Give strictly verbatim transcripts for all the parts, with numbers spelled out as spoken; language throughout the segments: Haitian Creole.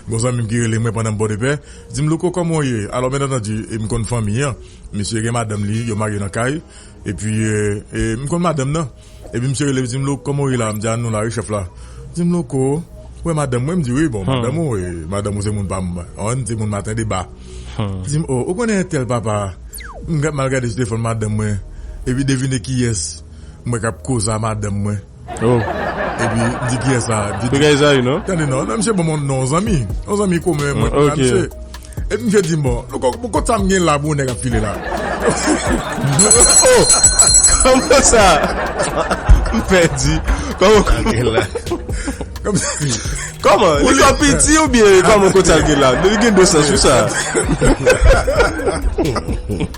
Gon zanmi m ki rele mwen pandan m Pòdepè, di m, "Louko, kòman w ye?" Alò, byen antandi, e m konn fanmi an. Misye gen madanm li, yo marye nan kay. Epi, e, e, m konn madanm nan. Epi misye rele m, di m, "Louko, kòman w ye la?" M di, "A, nou la, wi, chèf la." Di m, "Louko, w wè madanm mwen?" M di, "Wi, bon, madanm ou, e, madanm ou se moun pa m. An, se moun maten de ba." Di m, "O, ou konnen entèl papa?" M ga-, m al gade sou telefòn madanm mwen. Epi devine kiyès mwen k ap koze a madanm mwen. Oh. Epi, m di, "Kiyès sa?" Li di, "Bagay sa, wi, non?" Tande non, non, misye ban m yon non, zanmi. Yon zanmi komen, mwen, ok. Misye. Epi misye di m, "Bon, nou, ko-, kot sa m gen la pou yon nèg ap file la?" Oh! Kòman sa? M pèdi. Kòman? Kòman? Li pa piti oubyen kòman kot sa l gen la? Li gen de sans sou sa.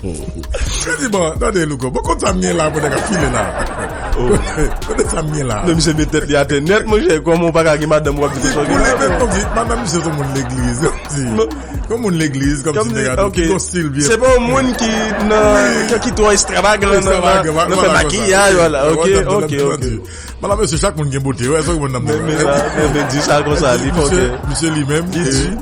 Misye di, "Bon, tande, Louko, bon, kot sa m gen la pou nèg ap file la?" Oh. Kote sa m gen la? Non, misye met tèt li atè nèt, monchè. Kòman w pa ka gen madanm w ap di konsa? Pou leve, m di, madanm misye se yon moun legliz. Yon moun legliz, kòm si nèg a di, ki gon stil byen. Se pa yon moun ki nan, ki, ki twò ekstravagan nan, nan, nan fè makiyaj, vwala. Ok, ok, ok. Madanm, mesye, chak moun gen bote yo, èske w konprann nan men, men, men, men, di sa konsa, li fòkè. Misye, misye li menm,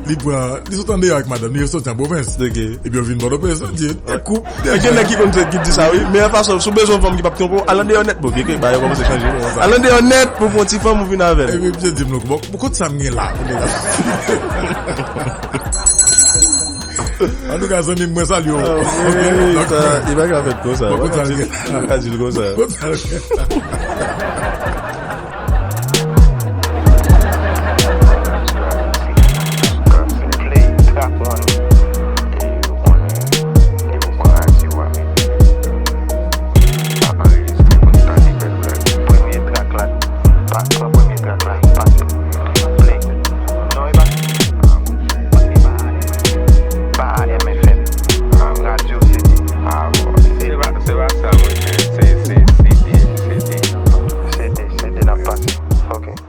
li pran, li sot andeyò ak madanm li, yo soti an pwovens. Ok. Epi yo vin Pòtoprens, yo di, e koup de... Gen nèg ki konn fè, ki di sa, wi, men an pasan, si w bezwen yon fanm ki p ap twonpe w, al andeyò nèt, bon, byen ke bagay yo kòmanse chanje. Al andeyò nèt pou pran ti fanm ou vin avè l. Epi misye di m, "Louko, bon, bon, kot sa m gen la?" Antouka, zanmi m, mwen salye w. Ah, ok, wi, donk, sa, li pa ka fèt konsa. Bon, kot sa m gen la? Pa ka di l konsa. Kot sa m gen la?